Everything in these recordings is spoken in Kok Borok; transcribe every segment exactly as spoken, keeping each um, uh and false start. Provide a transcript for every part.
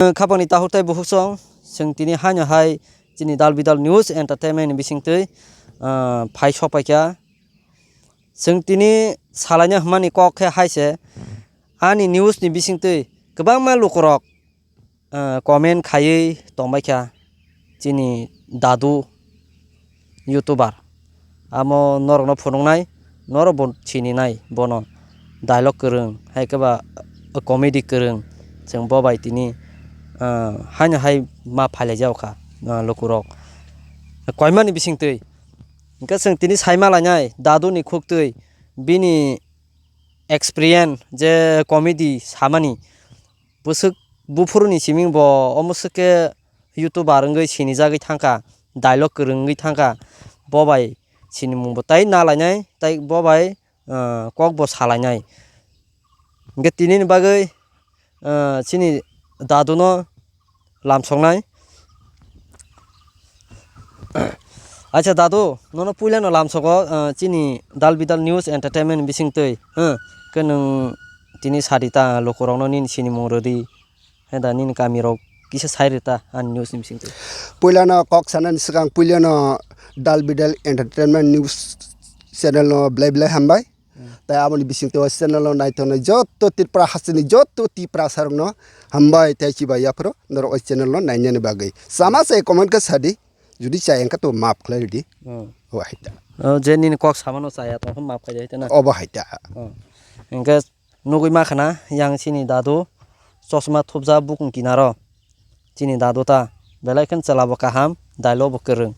Khapangni tahuk tei bukhuk song, chwng tini haino hai chini Dal Bidal News Entertainment ni bisingtwi, ah, phai sok paikha. Chwng tini salaina hwnmani kok khe hai se, ani news ni bisingtwi kwbangma lukurok, ah, comment khaiwi tongbaikha chini dadu YouTuber. Amo norokno phunuknai, norok bo sininai bono. Dialogue kwrwng, hai khe ba comedy kwrwng, chwng bo bai tini, ah, haino hai ma phailaijago kha, ah, lukurok. Koimani bisingtwi. Hwnkhe chwng tini saima lainai, dadu ni khuktwi, bini experience je comedy samani, bwswk buphuruni siming bo omo swk khe YouTuber wngwi sinijagwi thangkha, dialogue kwrwng wngwi thangkha, bo bai sinimung bo tai nalainai, tai bo bai, ah, kok bo salainai. Hwnkhe tinini bagwi, ah, chini daduno lamsoknai. Acha dadu, nono puilano lamsogo, ah, chini Dal Bidal News Entertainment bisingtwi, hmm, khe nwng tini sadi ta lukurokno nini sinimung rwdi, hai da nini kamirok kisa sai rwta ani news ni bisingtwi. Puilano kok sanani swkang puilano Dal Bidal Entertainment News channel no belai belai hambai. Hmm. Tai aboni bisingtwi o channel o naitongnai joto Tripura hasteni joto Tiprasa rokno hambai tei chibai yapharo norok o channel no nainani bagwi. Chama chai comment khe sadi, judi chaya wngkha to maaf khlai rwdi. Hmm. O hai ta. O je nini kok samano chaya tongkha maaf khlai rwdi hai ta na? Obo hai ta. Hmm. Hwnkhe nugwi makhana yang chini dadu chosma thupjak bukung kinaro. Chini dadu ta belai kheno chwla bo kaham, dialogue bo kwrwng.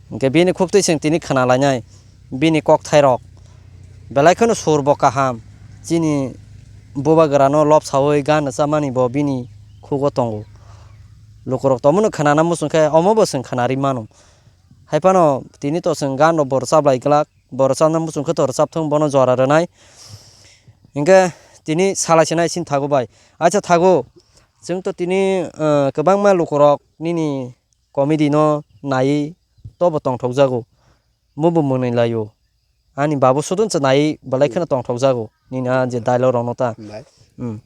Hwnkhe bini khuktwi chwng tini khna lainai, bini kokthairok belai kheno sur bo kaham. Chini bubagrano lobsaui gan rwchapmani bo bini khugo tongo. Lukurok tomono khnana muchung khe omo bo chwng khnarwi mano. Hai phano tini to chwng gan rok bo rwchap lai glak, bo rwchapna muchung khe to rwchap thung, bono jora rwnai. Hwnkhe tini salai sinai chini thago bai. Acha thago, chwng to tini, ah, kwbangma lukurok nini comedy no naiwi to bo tongthokjago, mo bo mwnwi laio. Ani babu sudun se naiwi belai kheno tongthokjago nini a je dialogue rokno ta. Bai. Hmm.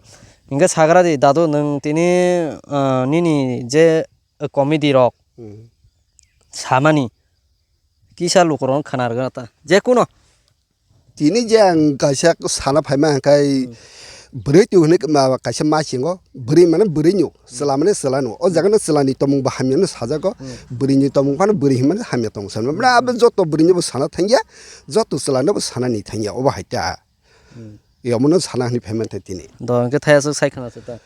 Hwnkhe sagra di dadu, nwng tini, ah, nini je comedy rok Hmm. samani kisa lukurokno khna rwgwna ta. Je kuno. Tini je ang kaisa sana phaima hwnkhe Hmm. bwrwi twi hwnwi ma-, kaisa ma singo, bwrwi mane bwrwi no, chwla mane chwla no. O jaga no chwla ni tongmung bo hamya no sajago, Hmm. bwrwi ni tongmung phano bwrwi hinmani hamya tongo sanma. Mane abo joto bwrwi no bo sana thangya, joto chwla no bo sana ni thangya, obo hai ta. Hmm. Omo no sana hwnwi phaima tini. Do hwnkhe thaya swk sai khna se ta.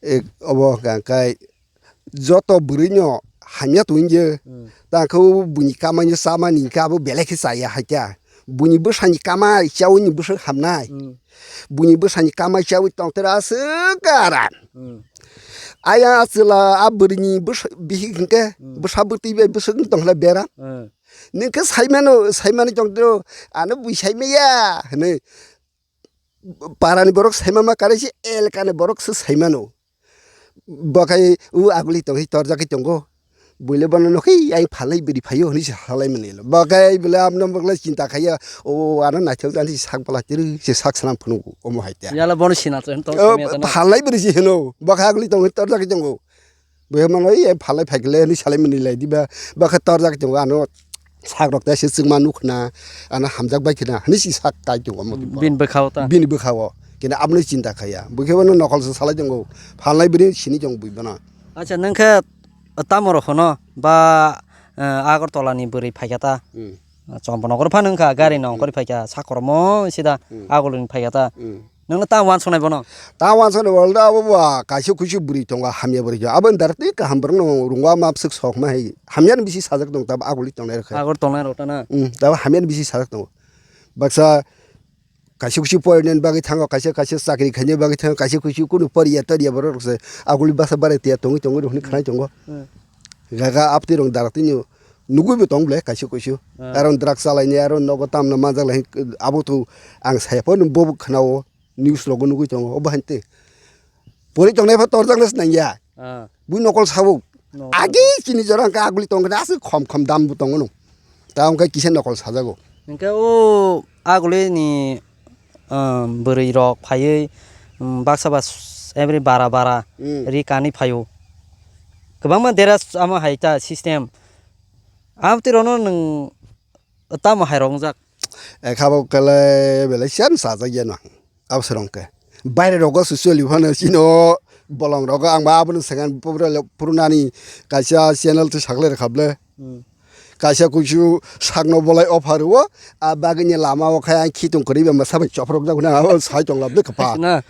E, obo hwnkhe joto bwrwino hamya tongwi je. Hmm. Ta khe o buini kamai no chamani hwnkhe abo belai khe chaya hai khe. Buini bwsani kamai chaui ni bwswk hamnai. Hmm. Buini bwsani kamai chaui tongtera aswk aram. Hmm. Ayang achwla a bwrwini bwsa-, bihik hwnkhe Hmm. bwsa bwtwi bai bwswk wng tongkha beram. Hmm. Nwng khe saimano, saimani tongtero, ano bui saimaya hwnwi. Parani borok saima ma kare se elkani borok se saimano. Bo khe o aguli tongwi torjagwi tongo. Buile bono nokhe yang phalai bwrwi phaio hwnwi se halai mani lo. Bo khe bwle abno bwle chinta khaiya, o ano naithok jani sak bwla tiri se sak swnam phunuk omo hai ta. Yala bono sina to, to O, samya to na. Phalai bwrwi se hino. Bo khe aguli tongwi torjagwi tongo. Bo mano, "Ei, phalai phaikle," hwnwi salai mani lai diba, bakhe torjak tongo, ano sak rok ta se chwngma nukna, ano hamjak bai khna, hwnwi si sak kai tongo omo. Bini bwkhao ta? Bini bwkhao, kina aboni chinta khaiya, bo khe bono nokol se salai tongo, phalnai bini sini tongo bui bono. Acha, nwng khe tamo rok hono ba, eh, Agartala ni bwrwi phaikha ta? Hmm. Chompo nokor phano wngkha, gari no Hmm. ongkhorwi phaikha, sakormo sida Hmm. Agulini phaikha ta. Hmm. Nwngno ta wansuknai bono? Ta wansuknai bono da abo ba kaisa kuisu bwrwi tongo, hamya bwrwi tongo. Aboni dara twi kaham borokno rwngo, ama bwswk sok ma hai. Hamyani bisi sajak tongo, tabuk aguli tongnai rok khe. Agor tongnai rok ta na? Hmm, tabuk hamyani bisi sajak tongo. Baksa kaisa kuisu porinani bagwi thango, kaisa, kaisa chakri khaina bagwi thango, kaisa kuisu kunu poriya toriya borok rok se aguli basa barai tiya tongwi tongwi rok hwnwi khnai tongo. Hmm. Gaga aptwi rok dara twi nugwi bo tong ble kaisa kuisu. Hmm. Aro drugs chalaini, aro nogo tamno manjak lai, abo to ang saya phano bo khna o. News rogo nugwi tongo, obo hai tei. Pori tongnai pha torjak na sinai ya. Ah. Bui nokol sabo. Nokol. Agi chini jora hwnkhe aguli tongkhe aswk khom khom dam bo tongo no. Ta hwnkhe kisa nokol sajago. Hwnkhe o aguli ni, um, bwrwi rok phaiwi, um, baksa ba s-, Every bara bara Hmm. ri kani phaio. Kwbangma dera amo hai ta system. Amtwi rono nwng tamo hai rok wngjak. Ekha bo kele belai siyan sajak ya no. Abo srong khe. Baire rogo se choli phano chino bolong rogo ang ba abono second purunani kaisa channel twi saklai rwkha ble. Hmm. Kaisa kuisu sakno bolai offer o, a bagini lama o khai ang khitung kwrwi ba mwsa bai choprok jak hwnwi abo sai tong lab de kwpal. Na.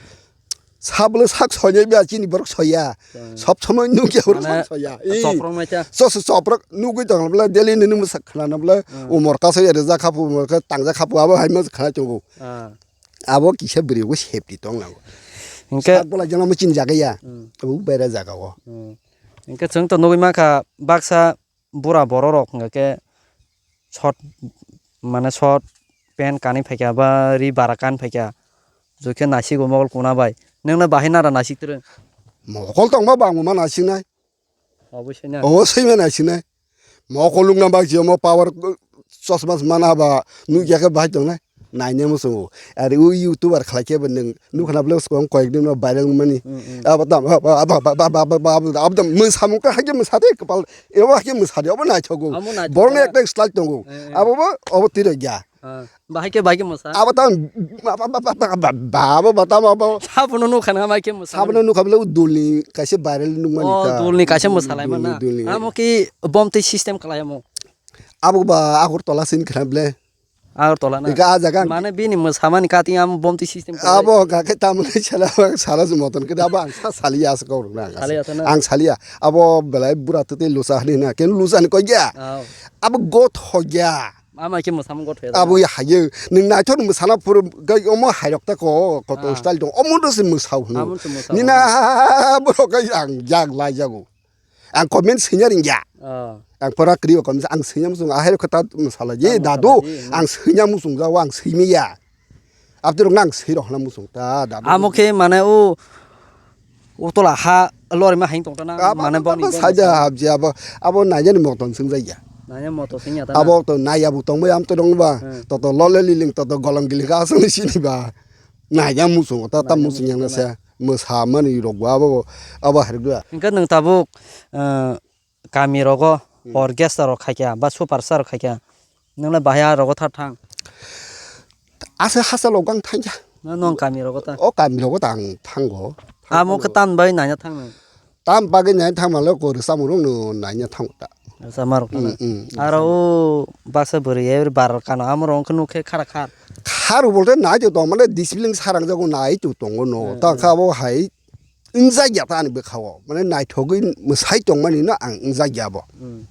Sabole sak soinai ba chini borok soya. Hmm. Sob somoi nukya borok Mane sak soya. Ih. Choprok nai cha. So so choprok nugui tong bole daily nini mwsa khna bole Hmm. umor kaso ya rwjak khapu umor ka tangjak khapu abo hai ma khna tongo. Ah. Abo kisa bwrwi bo safety tong nango. Hinkhe Sak bolai jana mo chini jaga ya. Hmm. Abo bera jaga o. Hmm. Hinkhe chwng to nugui mankha baksa bura borok rok hwnkha khe short mane short pant kanwi phaikha ba ri bara kan phaikha. Jukhe naisigo mokol kuna bai. Nwngno bahai nara naisik twrwng. Mokol tongma bangma naisiknai. Obosai na. Obo swi ma naisinai. Mo kolung na bak jio mo power chosma mana ba nukya khe bahai tongnai. Naina muchungo. Ari u YouTuber khlai khe bo nwng nukha na vlog skong koyek din no viral wngmani. Mm, mm. Abo tam abo tam mwsamung khe hakhe mwsa de kwpal. Ebo hakhe mwsa de obo naithogo. Amo naithogo. Borokni ekta style tongo. Eh, eh. Abo bo obo twi rwkya. Ah, bahai khe, bahai khe mwsa. Abo tamo, ba, ba, abo ba tamo abo. Sabono nukha na bahai khe mwsa. Sabono nukha bole o dulni kaisa viral nukmani Oh, ta. Dulni kaisa mwsalai mana. Dulni, dulni. Amo ki bom twi system khlai amo. Abo ba Agartala sin khna bole. Agartala na. Ika a jaga ang Mane bini mwsamani kati amo bom twi system khlai. Abo ga khe tamoni sala sala se moton khe abo ang sa saliya as kok rok na. Saliya to na. Ang saliya. Abo belai bura twi lusa hani na. Ken lusa ni koi ya. Oh. Abo got ho ya. Ama khe mwsamung gotho ya. Abo ya hayo. Nwng naithok ni mwsana phuru gai omo hairok ta ko koto Ah. Style dong. Omo do se mwsao hwno. Amo se mwsao Nina hwno. Borok gai ang jag lai jago. Ang comment swinya ringya. Ah. Ang pora kri comment ang swinya musung a hairok ta mwsala je Ah, dadu. Mwsala je, hmm. Ang swinya musung jago ang swimi ya. Abdurok nang swi rok hwna musung ta dadu. Amo khe mane o Utola ha lorima haing tong tana Abo mane boni boni saja sa. Habji abo abo naijani moton sing jaya. Nanya moto sing ya tana. Abo to naya bu tong bai am to dong ba. Hmm. Toto lole liling toto golong giling ka asung sini ba. Naya musung ta ta Naya musung yang musung se musa mani rok ba abo abo har gua. Hingke nwng tabuk, eh, kami rogo Hmm. orchestra rok khaikya ba super star rok khaikya. Nwng le bahai a rogo thar thang. Asa hasa logang thangya. Na nong kami rogo ta. O kami rogo ta ang thango. Amo khe tan bai nanya thang nang. Tam bagwi nai thang malo ko rwchapmung rok no naina thang ta. Rwchapma rok Mm, no. Mm, Aro o baksa bwrwi e bar kano amo rok khe nuk khe khara khar. Khar bolte nai to tong male discipline sarang jago nai to tongo no. Mm, Ta mm. Kha bo hai wngjakya ta ani bwkha o. Mane naithogwi mwsai tongmani no ang wngjakya bo. Mm.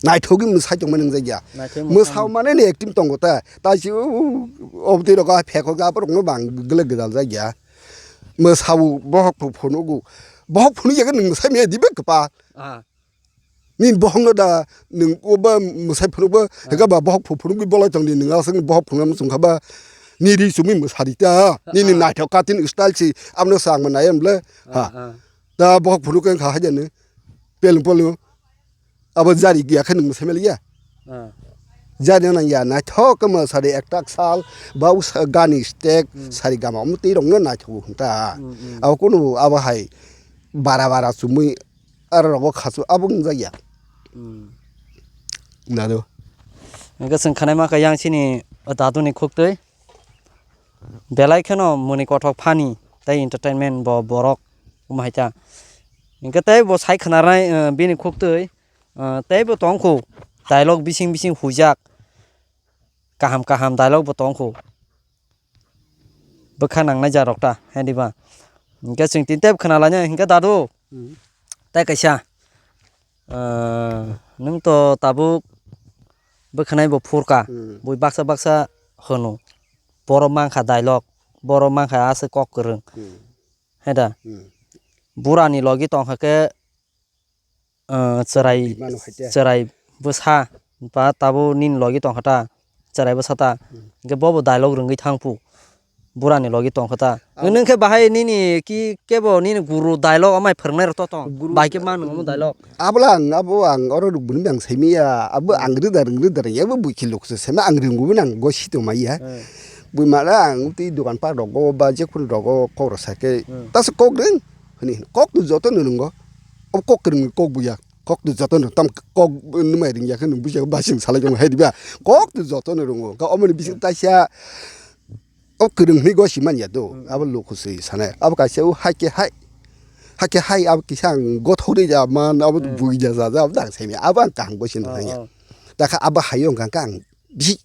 Naithogwi mwsai tongmani wngjakya. Naithogwi Mwsao mwsai. Mane ni acting tongo ta. Ta si obtwi rok phekho ga borok no bang glak gdal jakya. Mwsao bohok phu-, phunugo. Bohok phunuk ya nwng mwsai maya dibe kwpal. Ah. Nini bohokno da nwng oba mwsai phunukba, Ah. Heka ba bohok phu-, phunukgwi bolai tongdi, nwng aswk bohok phunukma chwngkha ba, ni ri chumui mwsadi ta, nini Ah. Naithok katin style si, abno sa ang nai emble, ha. Ah, ah. Da bohok phunuk wngkha haja ni, pelung pelung, abo jari giya khe nwng mwsai maliya. Ah. Jari nang ya, naithok khe mwsadi ektak sal, ba usa gani stek, Hmm. Sari gama, omo twi rokno naithok hwn ta. Hmm, hmm. Abo kunu, abo hai, bara bara chumui, Aro rogo khasu abo wngjakya. Hmm. Dadu. Hingke chwng khanai ma kha yang chini daduni khuktwi. Belai kheno muni kothok phani tei entertainment bo borok wng hai ta. Hingke tei bo sai khnarai, eh, bini khuktwi, eh, tei bo tongkhu dialogue bising bising huijak. Kaham kaham dialogue bo tongkhu. Bwkha nangnai ja rok ta, hai diba? Hingke chwng tini tei khna lainai, hingke dadu. Hmm. Tei kaisa, ah, nwng to tabuk bwkhanai bo phurka, Hmm. Bui baksa baksa hwno. Borok mankha dialogue, borok mankha aswk kok kwrwng. Hmm. Hai da? Hmm. Burani logi tongkha khe, ah, chwrai, Rimano hai te. Chwrai bwsa ba tabuk nini logi tongkha ta, chwrai bwsa ta. Hmm. Hingke bobo dialogue rwngwi thangphu, burani logi tongkha ta. Abo Nwng khe bahai nini ki kebo nini guru dialogue amai phwrwngnai rok to tong. Guru Bahai khe ma nung omo dialogue. Abola ang, abo ang oro rwbwni ang saimanya, abo Hmm. ang rwda rwng rwda rwng, abo bwkhe lukse saima ang rwngwi nang go si tongmaya. Hmm. Bui mala ang tei dokan pa rogo ba jephuru rogo kok rok sakhe Hmm. taso kok rwng. Hwnwi hino. Kok to jotono rwngo. Obo kok kwrwngni kok buya. Kok to jotono tam kok nwmai rwngya khe nwng bujiya khe basing salai tongo hai diba. Kok to jotono rwngo. Khe omoni bising taisa o kwrwng hwnwi gosi manya do. Abo luku se sanai. Abo kaisa o hai khe hai. Hai khe hai abo kisa ang gothok rwya man abo buija jaja abo dang saimanya. Abo ang kaham gosi nang ya. Dakha abo hai wngkha khe ang bisi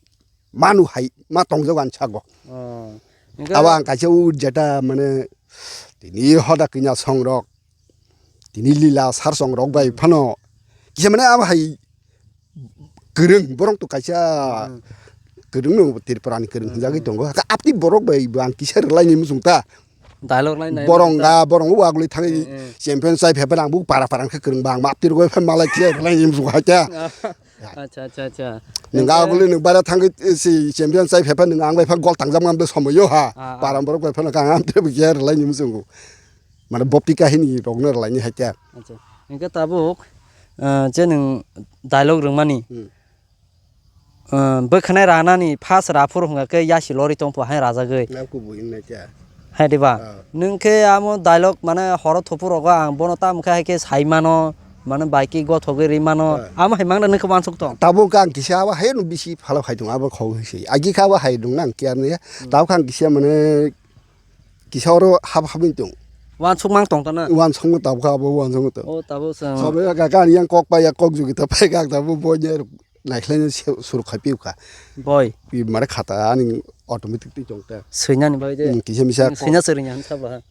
manu hai ma tongjago ani sago. Oh. Abo ang kaisa o jeta mane tini hoda kanya songrok tini lila sarsongrok bai phano kisa mane abo hai kwrwng borok to kaisa kwrwng no Tripura ni kwrwng hinjagwi tongo. Haka apni borok bai bo ang kisa rwlai ni muchung ta. Dialogue line nai borong ta. Ga borong o agulwi thangwi champion chai phepha ang bo para para khe kwrwng bang ma apni rwgwi phan malai kisa rwlai ni muchung hai ta. Acha, acha, acha. Nung ga agulwi nung bara thangwi si champion chai phepha nung ang bai pha gol tangjak mam de somoyo ha. Ah, ah. Para borok bai phano kang am tre bo kisa rwlai ni muchungo. Mane bopti kahini rokno rwlai ni hai ta. Acha. Hingke tabuk, ah, je nung dialogue rwngmani. Hmm. Ah, bwkhanai ranani first raphuru hwnga khe yasi lori tongpho hai rajagwi. Nang kubui wngnaikha. Hai diba? Ah. Nwng khe amo dialogue mane horo thupurogo ang bono tamo khe hai khe saimano, mane bai khe gothogwi rimano. Ah. Amo hai mangda nwng khe uansuk tong. Tabuk ang kisa abo hai no bisi phalok hai tong abo khogwi se. Agi khe abo hai nung nang kiya ne. Hmm. Tabuk ang kisa mane kisa oro hap hap wng tong. Uansuk mang tong tana? Uansuk mang tabuk abo uansuk tong. O tabuk se. Sobe ga ga yang kok pa ya kok jugi ta pai ga tabuk bo ne. Naikhlaino se-, suruk khai piu kha. Boi. Pi mare khata ani automatic twi chong ta. Swinani bai de. Hmm, kisa misa. Swina swrwngya hwn sabo ha.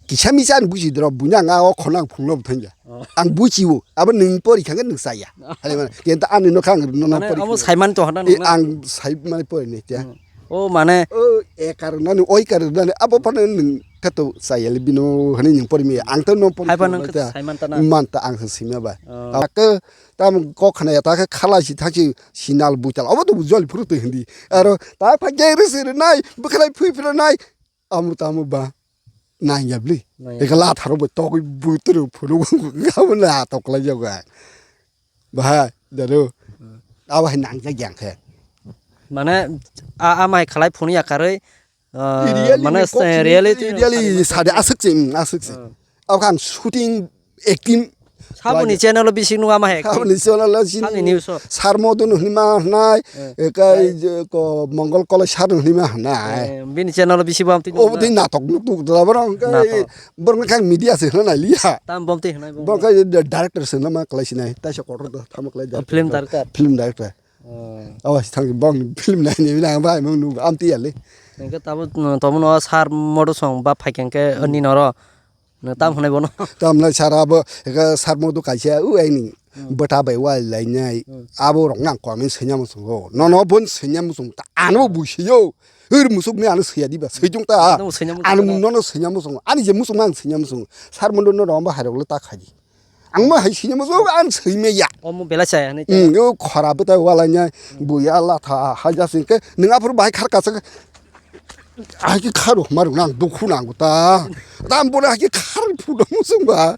Kisa misa ani buji dro bunya nga o khona ang phungno bthangya. Oh. Ang buji o abo nung pori khangke nung saya. Hali mane kenta ani no khang no no pori. Amo saiman to hana. E ang sai mane pori ne kya. Hmm. O mane. O e karnani oi karnani abo phano nung kato saya le bino hani nung pori me ang to no pori. Hai phano saiman ta na. Man ta ang sima ba. Oh. Ak Tamo kok khna ya ta khe khala si thang si sinal buital obo to joli phuru twi hindi. Aro ta pha gere rwse rwnai bwkhalai phui phra nai. Amo tamo ba nang ya bli. Nang ya. Eka la tharo bo togwi bui turu phuru gabo na tok lai jago. Ba daru. Hmm. Abo hai nang jak yang khe. Mane a, a mai khalai phunu ya karwi Ah, really mane ni kok sini, reality really sari sade aswk se, mm, aswk se. Ah. Abo khe ang shooting, acting. Saboni channel o bising nung ama hai. Saboni channel o sini. Saboni news o. Sar Modun hwnwi ma hwnai, eh, ekai je ko Mongol Koloi sar hwnwi ma hwnai. Eh, bini channel o bisi bam twi. Obo twi natok nuk tuk dra borok khe. Natok. Borok khe media se hwnwi nai liya. Tam bom twi hwnai bom. Borok khe director se hwnwi ma klai sinai. Taisa kotor da tamo klai. Oh, film director. Film director. Oh. Awas thang bong film nai ni nang bai mung nu am ti ya le. Hingke tabo, mm, tamo no sar modu song ba phai khe hingke ani noro. No tam hwnai bono. Tam nai sar abo, hingke sar modu kaisa u ai ni. Hmm. Bwta bai wa lai nai. Hmm. Abo rok nang comment senya mo songo. No no bon senya mo song ta ano bo busi yo. Hur musuk ni ano senya di ba. Sejong ta. Ano senya mo song. Ano no no senya mo song. Ani je musuk nang senya mo song. Sar modu no ro ba hai rok le ta khaji. Ang ma hai sini mo so ang sui me ya. Omo belai chaya hinwi. Hmm, yo khora bwtai wala nya buya la tha ha ja sing ke nang aphuru bahai khar kasa. Hai ke kharo maru nang dukhu nang ta. Tam bole hai ke khar phu do musung ba.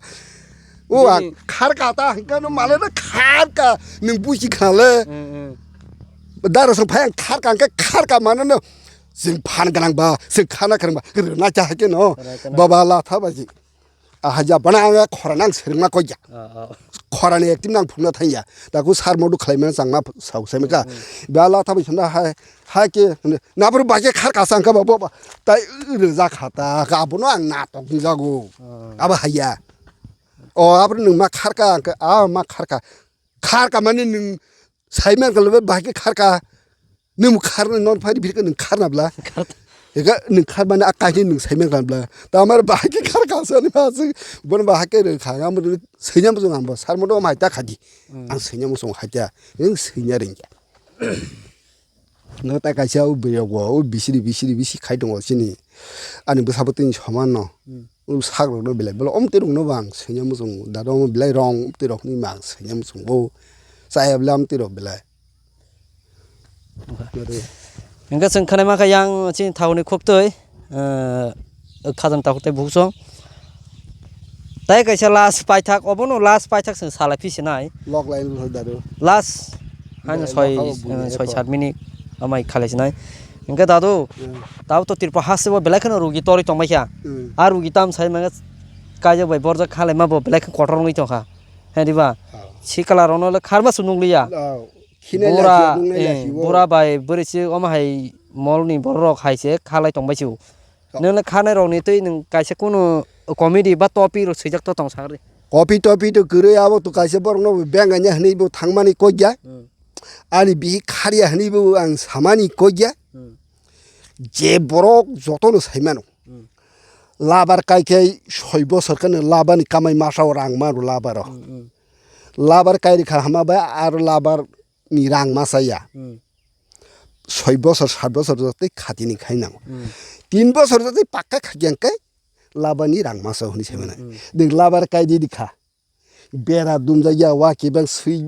O a khar ka ta hangka no male na khar ka nang buji khale. Hmm, hmm. Dara sang phai ang khar ka hangka khar ka mane no. Sing phan ganang ba, sing khana khrang ba. Rwna cha hai ke no. Baba la tha ba ji. Aha ja bana ang khora nang serengma koi ja. Ah, ah. Khora ni acting nang phungna thang ya. Taku sar modu khlai mena chang ma sau sai meka. Hmm. Ba la thabi sanda hai hai ke na bro ba ke khar ka sang ka ba bo ba. Tai rwja kha ta ka bo no ang natok ni jago. Ah. Aba hai ya. O abro nung ma khar ka ang ka a ma khar ka. Khar ka mani nung sai man ka lo ba ke khar ka. Nung khar na non phari phir ka nung khar na bla. Khar. Ega nung khar mani a kahi nung sai man ka bla. Ta amar ba ke khar ka sa ni ba sing bon ba ke re kha ngam senya mo ngam ba sar mo do mai ta kha di. Hmm. Ang senya mo song ha ta. Nung senya ring ya. No ta kaisa u bwrwi rok bo u bisiri bisiri bisi khai tongo chini. Ani bwsa bwtwi ni soman no. Hmm. U sak rok no belai bolo omtwi rok no bo ang senya muchung dada omo belai rong omtwi rok hinwi ma ang senya muchung bo chaya belai omtwi rok belai. Hingke chwng khwnai mankha yang chini thao ni khuk twi, eh, khajang takhuk tei bukhuk song. Tai kaisa last paithak, obono last paithak chwng salai phi sinai. Lok lai wngkha daru. Last, haino soi, soi sat minute amai khalai sinai. Hingke dadu, hmm, tabo to Tripura haste bo belai kheno rugi toroi tongbai kha. Hmm. A rugi tam sai mane kaijak bai borjak kha laima bo belai khe kotor wngwi tongkha. He diba? Oh. Sikla rokno le kharma se nukliya. Oh. Khinai bura, lachi, nungnai eh, lachi, oh. Bura bai bwrwi se omo hai mol ni borok rok hai se kha lai tong bai se o. Oh. Nwng le khanai rok ni twi nwng kaisa kunu comedy ba topic rok swijak to tong sak ri. Copy topi to kwrwi abo to kaisa borok no beng anya hwnwi bo thangmani kok ya. Hmm. Ani bihik kharya hwnwi bo ang samani kok ya. Hmm. Je borok joto no sai mano. Hmm. Labar kai khe soi bosor khe no labar ni kamai masa o rang mano labar o. Hmm, hmm. Labar kai rikha hama bai aro labar ni rang masa ya. Hmm. Soi bosor, sat bosor jotoi khati ni khai nango. Hmm. Tin bosor jotoi pakka kha khe labar ni rang masa o hwnwi sai mano. Hmm, hmm. Nwng labar kai di di kha. Bera dumjak ya, wa kebeng swi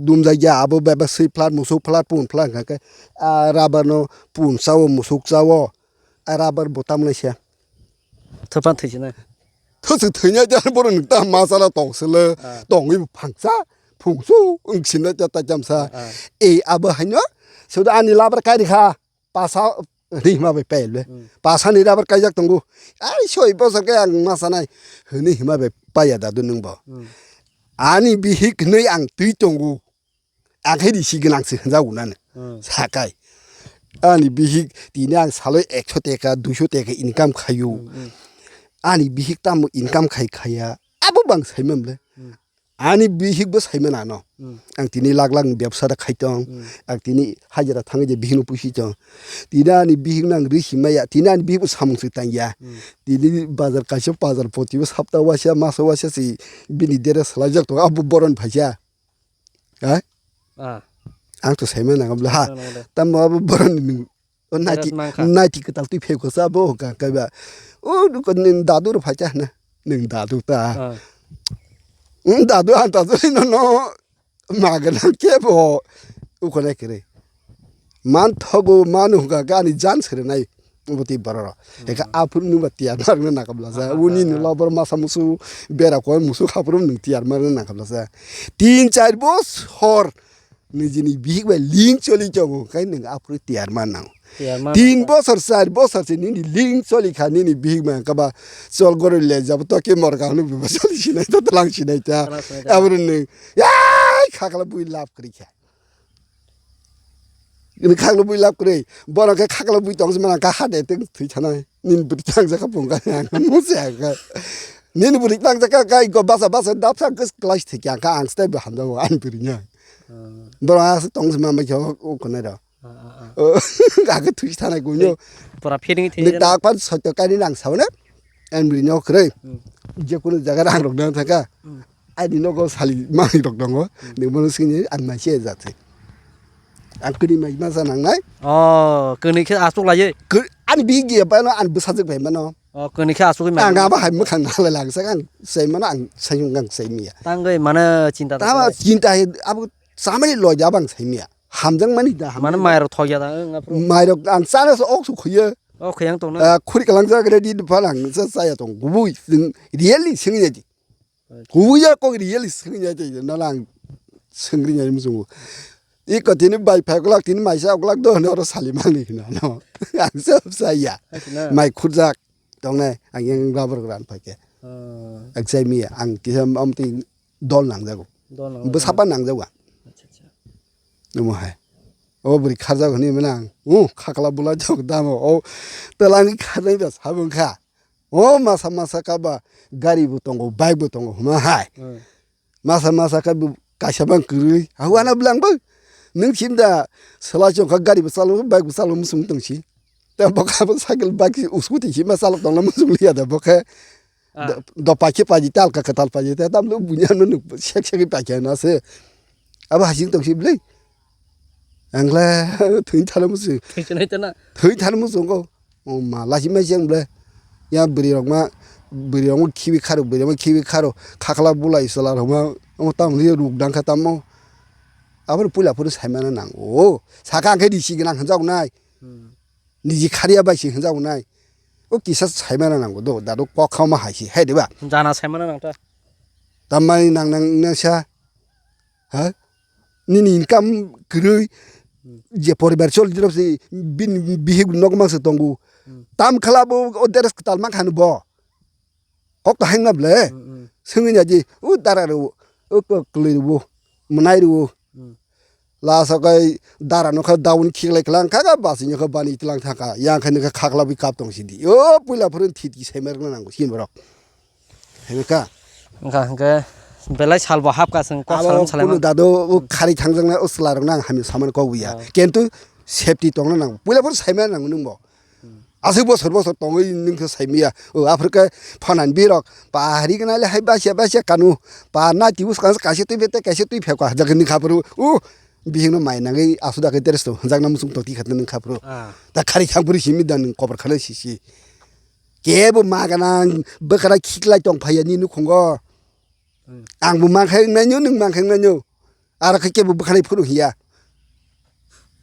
dumjak ya, abo bebak swi plat, musuk plat, pun plat hwnkha khe, a rubber no pun chawo, musuk chawo, a rubber bo tamlai se. Thupha thwi sinai. Thusuk thwinai ja, borok nwng ta ma sala tong sele, ah, tongwi bo phangsa, phungsu, wng sinai ta ta chamsa. Ah, ah. E abo haino, soda ani labar kai rikha. Pasa hwnwi hima bai paiya le. Hmm. Pasa ni rubber kaijak tongo. Ai soi bosor khe ang ma sanai hwnwi hima bai paiya dadu nwng bo. Hmm. Ani bihik hwnwi ang twi tongo. Ang khe risi gwnang se hwnjago nani. Hmm. Sakai. Ani bihik tini ang saloi ekso teka, duiso teka income khaio. Hmm, hmm. Ani bihik tamo income khai khaya. Abo bang saimam le. Hmm. Ani bihik bo saimano ano. Hmm. Ang tini lak lak ni bebsa da khai tong. Hmm. Ang tini hajira thangwi je bihik no pusi tong. Tini ani bihik no ang ri himaya. Tini ani bihik bo samung se tang ya. Hmm. Tini bazar kaisa bazar poti bo sapta waisa masa waisa si bini dere salai jak tong. Abo boron phaisa. Ha? Ah. Ang to saimano ang bla ha. Ano, ano, ano. Tamo abo boron ni O naiti, naiti kwtal twi pheko sa bo ka kaiba. O nini dadu rw phaikha hwnwi. Nwng dadu ta. Ah. Nwng dadu ang ta jori nono magwna kebo ukhonai kwrwi. Man thogo manu hwnkha khe ani jan swrwnai. Bwtwi borok rok. Eka aphuru nwng ba tiyar marwkna nangkha bwlasa. Uni nwng lobor masa musu bera koi musu haphuru nwng tiyar marwkna nangkha bwlasa. Tin char bochor. Nijini bihik bai link choli tongo, kai nwng aphuru tiyar ma nang. Tiyar ma nang. Tin bosor, char bosor se nini link choli kha, nini bihik bai kaba chol goroi le jabo to ke morga hwnwi bo choli sinai ta, tlang sinai ta. Tlang sinai ta. Aboni nwng, yai, khakla bui lab kwrwi kha. Ini khakla bui lab kwrwi. Bono khe khakla bui tong se mana kha hade teng thwi thanai. Nini bwrwi tang jaka pung ka ang musa ka. Nini bwrwi tang jaka kai go basa basa dapsa kis class thik yang ka ang step hamjago ani bwrwi nya. Hmm. Borok aswk tong se ma mai khe o, o khwnai rok. Ah, ah, ah. O, aga thwi thanai gunyo. Pura feeling thwi. Ni tak pan sotto kani nang sauna. Ani bwrwi nya kwrwi. Hmm. Je kunu jaga rang rok nang thaka. Hmm. Ani nogo sali manwi rok tongo. Hmm. Ni bono sini ang mai se jat se. Ang kini mai ma sa nang nai. Oh, kini khe asuk lai. Ani bigi ba no ani bwsajwk bai mano. Oh, kini khe asugwi mano. Ang abo hai mwkhang nalai lang sak ang sai mano ang sai ang sai miya. Tangwi mano chinta ta. Tama chinta hai abo chamani loi jab ang sai miya. Hamjang mani da. Mano mai rok thok ya da ang aphuru. Mai rok ang chana so ok su khuye. Ok yang tong na. Khuri kalang jak ready phalang sa saya tong gubui really sing ya ji. Kuya kok real swngya tei no lang swngri nyai muchungo. Iko tini bai phai oglak tini maisa oglak do hwnwi oro sali mangni hwnwi ano. Ang sab saya. Mai khurjak tongnai ang yang rubber gran phaikhe. Ang sai miya ang kisa amtwi dol nangjago. Dol nangjago. Bwsapa nangjago. Acha acha. Omo hai. O bwrwi kharjak hwnwi mwnang. U khakla bula jok damo. O twlangwi kharnai da sabung kha. O masa masa kaba gari bo tongo, bike bo tongo hwnma hai. Hmm. Masa masa kaba kaisa bang kwrwi. Hauana bwlang bo. Nwng simda sela chongkha gari bo chalo, bike bo chalo musung tongsi. Ta bokha bo cycle bike si uskuti si ma chalo tongna musung liya da bokha. Ah. Do, do paikhe paji tal ka katal paji ta tamlo bunya no nuk sek sek paikhe na se. Abo hasing tongsi bwlai. Angla thwin thalo musung. Thwin thalo musung ko. O ma lachi mai se ang ble. Ya bwrwi rok ma, bwrwi rok ma khibi kharo, bwrwi rok ma khibi kharo, khakla bulai chwla rok ma, omo tamo ruk dang kha tamo. Abo puila phuru sai mana nang. O, saka ang khe risi gwnang hwnjak nai. Hmm. Niji khariya bai si hwnjak nai. O kisa sai mana nang do, dadu kok kha ma hai si, hai de ba. Jana sai mana nang ta. Tamani nang nang nang sa. Ha? Nini income kwrwi je poribar choli rok se bini bihik nok mang se tongo. Hmm. Tam khala bo o dress kwtal mang kha no bo. Kok to haino ble. Hmm, hmm. Swngwi naidi, o dara rw, o kwlwi rw, mwnai rw. Hmm. Last o khe dara no khe daun khiklai klang kha, kha basi no khe bani tlang thaka. Yang khe no khe khaklabwi kap tong sidi. O puila phuru thit ki saimer na nango sin borok. Hemka. Wngkha hwnkhe belai salbo hapkha chwng kok abo salam salai kunu man. Dado o khari thangjak na o chwla rok nang hamya saman kok buya. Ah. Kentu safety tongna nango. Puila phuru saima nango nwng bo. Hmm. Aswk bosor bosor tongwi nwng khe saimiya. O aphuru khe phanan birok pahari gwnale hai basia basia kanu. Pa na tibu kaisa twi bete kaisa twi phekwa hajak ni khapuru. O bihingno mai nangwi asuda khe teres to hwnjakna muchung tokti khatna nwng khapuru. Ah. Ta khari thangpuru simi dan kobor khana sisi. Kebo ma gana bwkhara khiklai tong phaiya ni nukhungo. Hmm. Ang bo mankha wngnaino, nwng mankha wngnaino. Aro khe kebo bwkhani phuru hiya.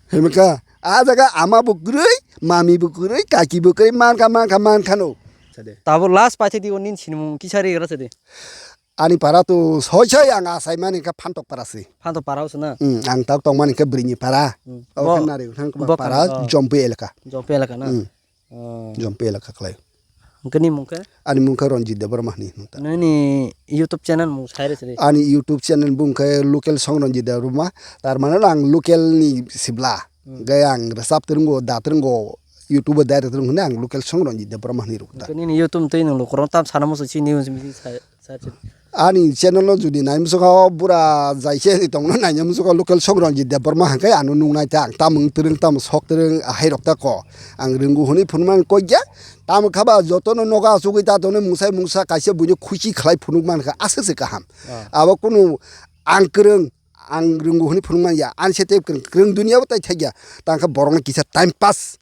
Hemka, a jaga ama bo kwrwi, mami bo kwrwi, kaki bo kwrwi, mankha, mankha, mankhano. Sade. Tabo last paithak di o nini sinimung kisa ri gra sade. Ani para to soi soi ang asai mani kha Phantok para se. Phantok para o se na? Hmm, ang tak tong mani kha Brini para. Hmm. O bo-, khe nari thang bo para, kan, oh. Jompu elaka. Jompu elaka na? Hmm. Oh. Jompu elaka khlai. Hwnkhe ni mung khe? Ani mung khe Ranjit Debbarma hinwi hwn ta. Nini YouTube channel mung sai rw sidi. Ani YouTube channel bung khe Local Song Ranjit Debbarma. Tar mane ang local ni sibla. Hmm. Gai ang rwchap twrwngo, da twrwngo, YouTube o direct twrwng hwnwi ang Local Song Ranjit Debbarma hinwi rw ta. Hwnkhe nini YouTube twi nwng lukurok tam sana muchung chini hinwi sai. Ani channel no jodi nai muchukha o bura jaise ni tongno nai muchukha Local Song Ranjit Debbarma hwnkhe ano nuknai ta ang tamung twrwng tamo sok twrwng ahai rok ta ko ang rwngu hwnwi phunukmani kok ya tamo khaba jotono nogo achugwi ta tonwi mungsai mungsa kaisa buino khuchi khlai phunukmankha aswk se kaham. Ah. Abo kunu ang kwrwng ang rwngu hwnwi phunukman ya ani se tei kwrwng kwrwng duniya bo tai thakya tangkha borokno kisa time pass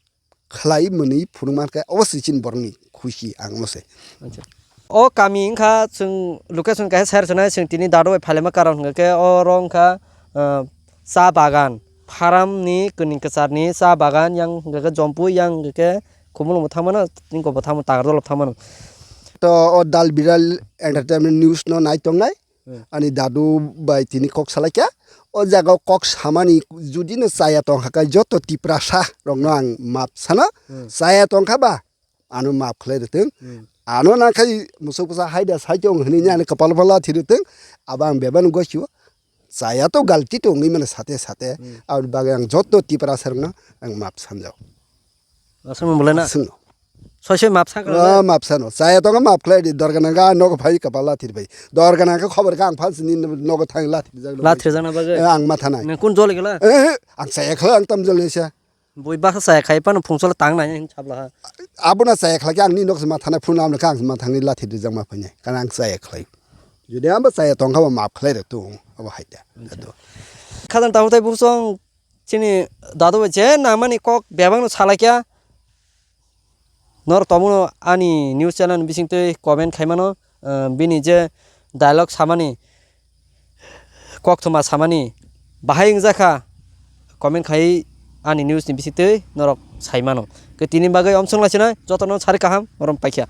khlai mwnwi phunukmankha obo se chini borokni khuchi ang omo se. Acha. O kami wngkha chwng location kaisa share sanai chwng tini dado bai phailema karon hwnkha khe oro wngkha, ah, cha bagan. Pharamni kwning kwcharni cha bagan yang hwnkha khe Jompu yang hwnkha khe Khumulwng bo thangmano, tini kok bo thangmano, Tagarjala bo thangmano. To o Dal Biral Entertainment News no nai tongnai. Hmm. Ani dadu bai tini kok salaikha. O jaga o kok samani judino chaya tongkha khe joto Tiprasa rokno ang map sano. Hmm. Chaya tongkha ba ano map khlai rwtwng. Hmm. Ano nangkhai musuk bwsa haida saitong hinwi ani kwpal phala thirwtwng. Abo ang bebani gosio. Chaya to galti tongwi mano sate sate. Hmm. Aboni bagwi ang joto Tiprasa rokno ang map sanjao. Aswk mung bolai na? Aswk no. Soi soi map sa Ah, kala. Map sano. Chaya tongo map khlai di. Dorga nangkha nogo phai kwpal lathir bai. Dorga nangkha khobor kha ang phan sini nogo thang lathir jak. Lathir jak na bagwi? Eh, ang ma thanai. Nang kun jol gela? Eh, eh, ang chaya khlai ang tam jol nisa. Bui basa chaya khai pano phung chol tang nai hin chapla ha. Abuna chaya khlai ang ni nok ma thanai phun am kha ang ma thangni lathir jak ma phai nai. Kana ang chaya khlai. Jodi amba chaya tongkha ba map khlai re tu. Abo hai da. Acha. Khajang tahu tai bursong Chini dadu bai je nangmani kok bebakno salaikha. Norok tongo ani news channel ni bisingtwi comment khaimano, ah, bini je dialogue samani, koktwma samani bahai wngjakha comment khai ani news ni bisingtwi norok saimano. Khe tini bagwi omsong laisinai jotono sari kaham morom paikha.